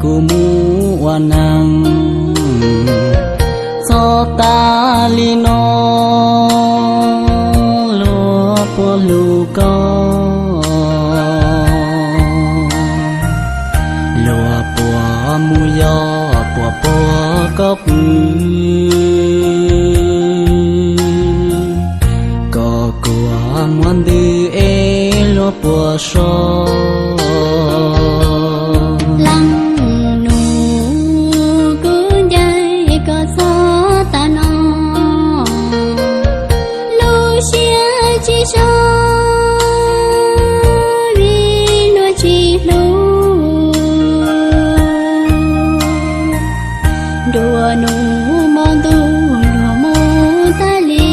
kuv mus ua neeg. Txhob tas li no, luag puas hlub koj? Luag puas mus yos, puas puag koj pw? Koj kuam muaj ntws es luag puas so? Leej nus, kuv ncaim koj txog tas no, lub siab tsis so, vim luag tsis hlub. Nruab hnub hmo ntuj luag mus tas li,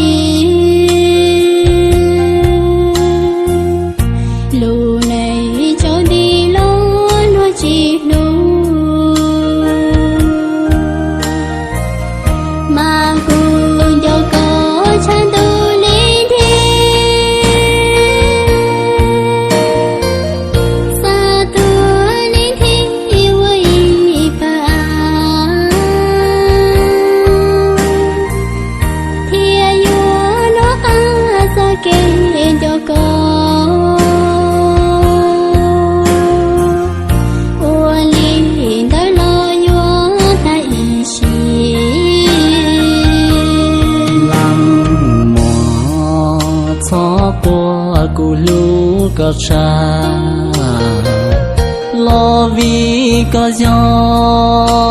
lub neej tsaus nti los luag tsis hlub. Mas kuv nco koj tshaj ntuj li nthi, xa tuaj li nthi ua ib pab, thiaj yuav luag qab txoj kev nco koj. Ua li ntawd los yuav tag ib sim. Leej muam, txhob quaj, kuv hlub koj tshaj, los vim koj yog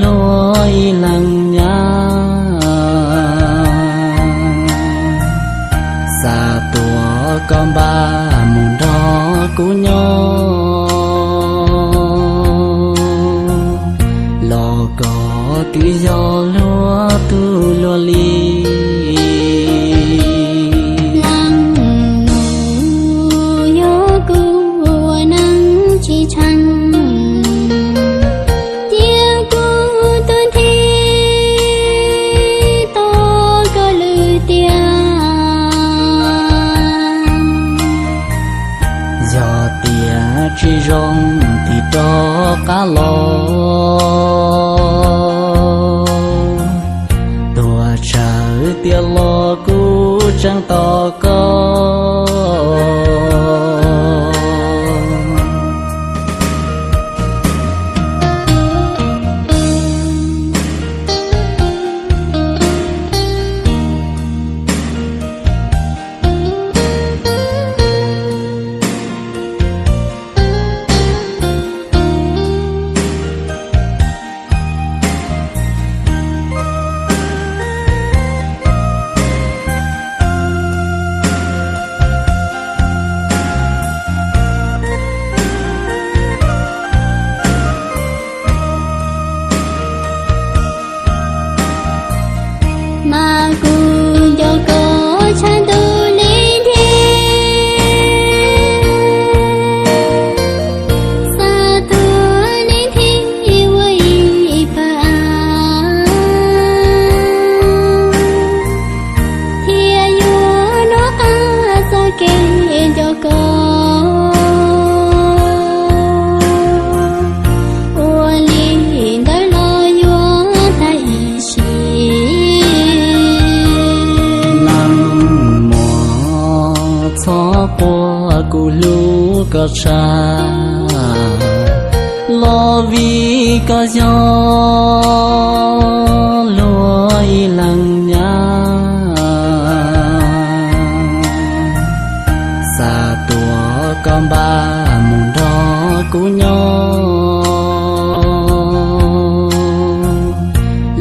luag ib leej nyab. Xa tuaj koj npaj mus nrog kuv nyob, los koj twb yog luag tug luag li. Leej nus, yog kuv ua neej tsis tsheej, cia kuv tuag nthi tos koj lwm tiam. Yog tias tsis zoo, tig rov qab los, tuag tsawv tiam los kuv tseem tos koj. Mas kuv nco koj tshaj ntuj li nthi, xa tuaj li nthi ua ib pab, thiaj yuav luag qab txoj kev nco koj. Ua li ntawd los yuav tag ib sim. Leej muam, txhob quaj, kuv hlub koj tshaj, los vim koj yog luag ib leej nyab. Xa tuaj koj npaj mus nrog kuv nyob,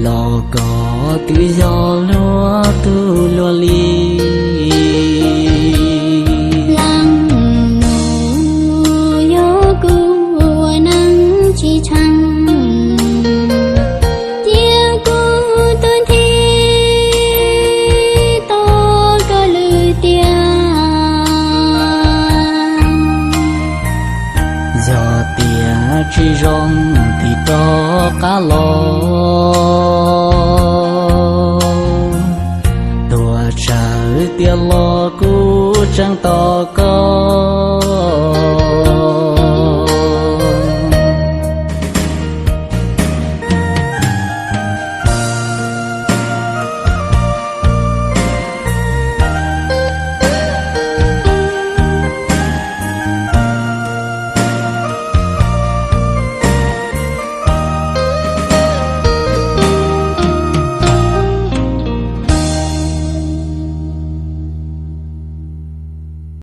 los koj twb yog luag tug luag li. Leej nus, yog kuv ua neej tsis tsheej, cia kuv tuag nthi tos koj lwm tiam. Yog tias tsis zoo, tig rov qab los, tuag tsawv tiam los kuv tseem tos koj.